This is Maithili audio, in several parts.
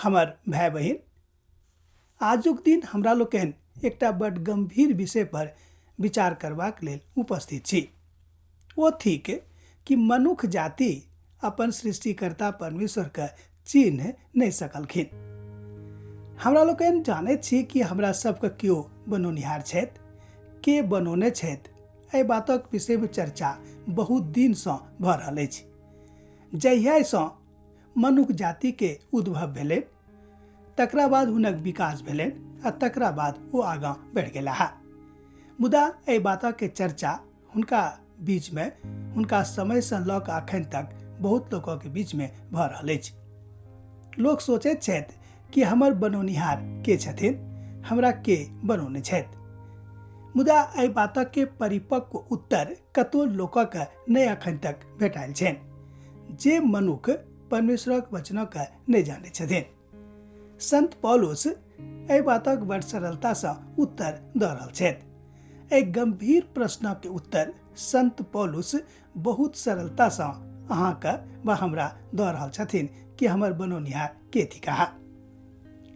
हमर भाय बहिन, आजुक दिन हमरा लोकनि एकटा बड गम्भीर विषय पर विचार करबाक लेल उपस्थित छी। ओ थिक कि मनुख जाति अपन सृष्टिकर्ता परमेश्वरके चिन्ह नहि सकलखिन। हमरा लोकनि जानैत छी कि हमरा सबके केओ बनौनिहार छथि, के बनौने छथि, एहि बातक विषयमे चर्चा बहुत दिनसँ भऽ रहल अछि। जहियासँ मनुख जातिके उद्भव भेलै तकरा बाद हुनक विकास भेलनि आ तकरा बाद ओ आगाँ बढ़ि गेलाह। मुदा एहि बातके चर्चा हुनका बीचमे हुनका समयसँ लऽ कऽ अखन तक बहुत लोकके बीचमे भऽ रहल अछि। लोक सोचैत छथि कि हमर बनौनिहार के छथिन, हमरा के बनौने छथि। मुदा एहि बातके परिपक्व उत्तर कतौ लोकके नहि अखन तक भेटायल छनि जे मनुख परमेश्वरक वचनक नहि जानै छथिन। संत पौलुस एहि बातक बड़ सरलतासँ उत्तर दऽ रहल छथि। एहि गंभीर प्रश्नक उत्तर संत पौलुस बहुत सरलतासँ अहाँके वा हमरा दऽ रहल छथिन कि हमर बनौनिहार के थिकाह।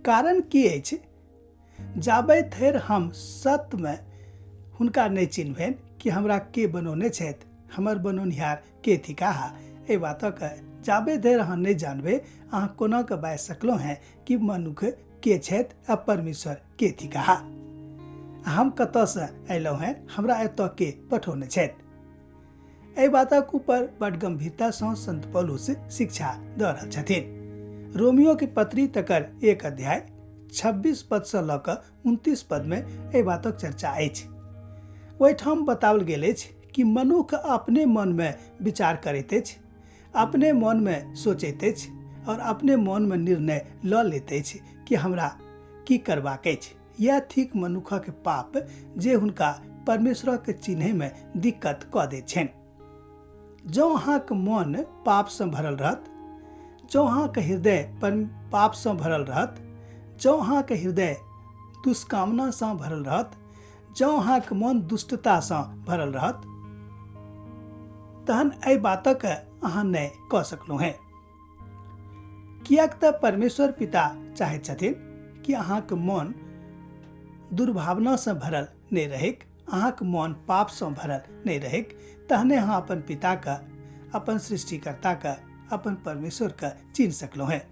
कारण की अछि? जाबे धरि हम सत्यमे हुनका नहि चिन्हबनि कि हमरा के बनौने छथि, हमर बनौनिहार के थिकाह, एहि बातक जाबे धरि अहाँ नहि जानबै, अहाँ कोना कऽ बाजि सकलहुँ हेँ कि मनुख के छथि आ परमेश्वर के थिकाह, हम कतऽसँ अयलहुँ हेँ, हमरा एतऽ के पठौने छथि। एहि बातक ऊपर बड गंभीरतासँ संत पौलुस शिक्षा दऽ रहल छथिन। रोमियो के पत्री तकर 1 अध्याय 26 पदसँ लऽ कऽ 29 पदमे एहि बातक चर्चा अछि। ओहिठाम बताओल गेल अछि कि मनुख अपने मनमे विचार करैत अछि, अपने मनमे सोचैत अछि और अपने मनमे निर्णय लऽ लैत अछि कि हमरा की करबाक अछि। यह थिक मनुखक पाप जे हुनका परमेश्वरक चिन्हैमे दिक्कत कऽ दैत छनि। जँ अहाँक मन पापसँ भरल रहत, जँ अहाँक हृदय पापसँ भरल रहत, जँ अहाँक हृदय दुष्कामनासँ भरल रहत, जँ अहाँक मन दुष्टतासँ भरल रहत, तहन एहि बातक अहाँ नहि कऽ सकलहुँ हेँ। किएक तऽ परमेश्वर पिता चाहैत छथिन कि अहाँक मन दुर्भावनासँ भरल नहि रहैक, अहाँक मन पापसँ भरल नहि रहैक, तहने अहाँ अपन पिताके, अपन सृष्टिकर्ताके, अपन परमेश्वरके चिन्ह सकलहुँ हेँ।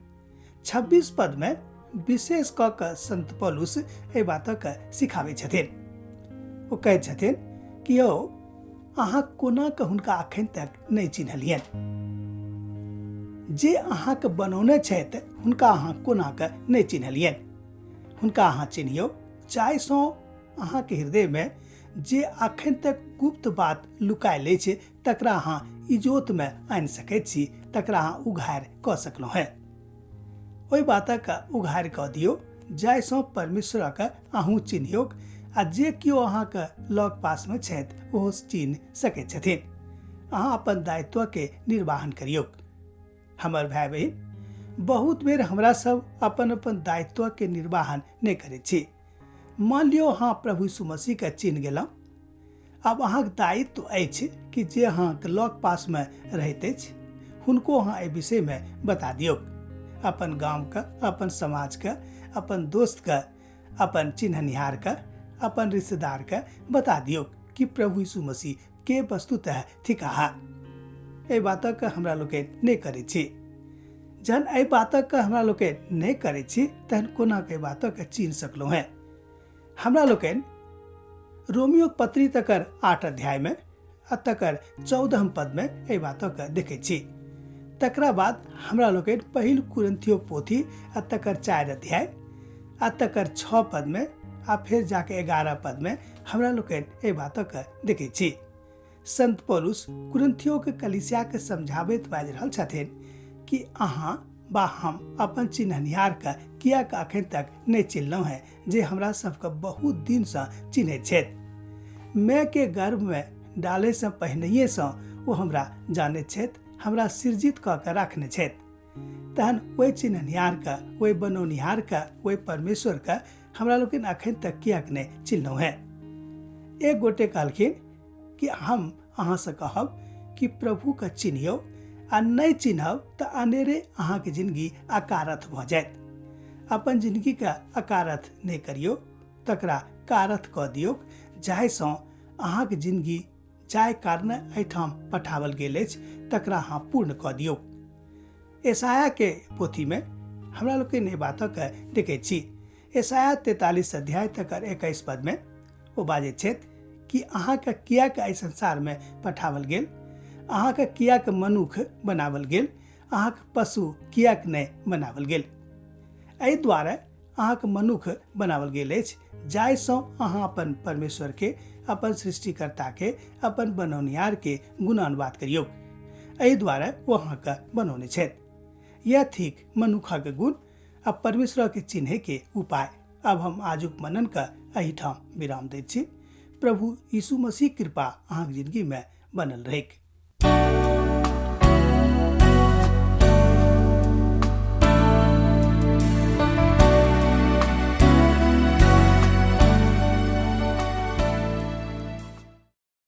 26 पदमे विशेष कऽ कऽ संत पौलुस एहि बातक सिखाबै छथिन। ओ कहै छथिन कि यौ अहाँ कोना कऽ हुनका अखन तक नहि चिन्हलियनि, जे अहाँके बनौने छथि हुनका अहाँ कोना कऽ नहि चिन्हलियनि। हुनका अहाँ चिन्हियौ जाहिसँ अहाँके हृदयमे जे अखन तक गुप्त बात लुकायल अछि तकरा अहाँ इजोतमे आनि सकैत छी, तकरा अहाँ उघारि कऽ सकलहुँ हेँ। ओहि बातक उघारि कऽ दियौ जाहिसँ परमेश्वरक अहूँ चिन्हियौक आ जे केओ अहाँके लग पासमे छथि ओहो चिन्ह सकैत छथिन। अहाँ अपन दायित्वके निर्वाहन करियौक। हमर भाय बहिन, बहुत बेर हमरा सब अपन अपन दायित्वके निर्वाहन नहि करैत छी। मान लियौ अहाँ प्रभु यीशु मसीहके चिन्ह गेलहुँ, आब अहाँके दायित्व अछि कि जे अहाँके लग पासमे रहैत अछि हुनको अहाँ एहि विषयमे बता दियौक। अपन गामके, अपन समाजके, अपन दोस्तके, अपन चिन्हनिहारके, अपन रिश्तेदारके बता दियौक कि प्रभु यीशु मसीह के वस्तुतः थिकाह। एहि बातक हमरा लोकनि नहि करै छी। जहन एहि बातक हमरा लोकनि नहि करै छी तहन कोना के बातक चिन्ह सकलहुँ हेँ। हमरा लोकनि रोमियो पत्री तकर 8 अध्यायमे आ तकर 14 पदमे एहि बातक देखै छी। तकरा बाद हमरा लोकनि पहिल कुरिन्थियो पोथी आ तकर 4 अध्याय आ तकर 6 पदमे आ फेर जाके 11 पदमे हमरा लोकनि एहि बातक देखै छी। संत पौलुस कुरिन्थियोके कलीसियाके समझाबैत बाजि रहल छथिन कि अहाँ बा हम अपन चिन्हनिहारके किएक अखन तक नहि चिन्हलहुँ हेँ जे हमरा सबके बहुत दिनसँ चिन्हैत छथि। मायके गर्भमे डालैसँ पहिनहिएसँ ओ हमरा जानैत छथि, हमरा सृजित कऽ के राखने छथि। तहन ओहि चिन्हनिहारके, ओहि बनौनिहारके, ओहि परमेश्वरके हमरा लोकनि अखन तक किएक नहि चिन्हलहुँ हेँ। एक गोटे कहलखिन कि हम अहाँसँ कहब कि प्रभुके चिन्हियौ आ नहि चिन्हब तऽ अनेरे अहाँके जिंदगी अकारथ भऽ जायत। अपन जिनगीके अकारथ नहि करियौ, तकरा कारथ कऽ दियौक, जाहिसँ अहाँके जिनगी जाहि कारणे एहिठाम पठाओल गेल अछि तकरा अहाँ पूर्ण कऽ दियौ। एसायाके पोथीमे हमरा लोकनि एहि बातके देखैत छी। एसाया 43 अध्याय तकर 21 पदमे ओ बाजैत छथि कि अहाँके किएक एहि संसारमे पठाओल गेल, अहाँके किएक मनुख बनाओल गेल, अहाँके पशु किएक नहि बनाओल गेल। एहि दुआरे अहाँके मनुख बनाओल गेल अछि जाहिसँ अहाँ अपन परमेश्वरके, अपन सृष्टिकर्ताके, अपन बनौनिहारके गुणानुवाद करियौ। एहि दुआरे ओ अहाँके बनौने छथि। यह थिक मनुखक गुण आ परमेश्वरके चिन्हैके उपाय। आब हम आजुक मननके एहिठाम विराम दैत छी। प्रभु यीशु मसीह कृपा अहाँके जिंदगीमे बनल रहैक।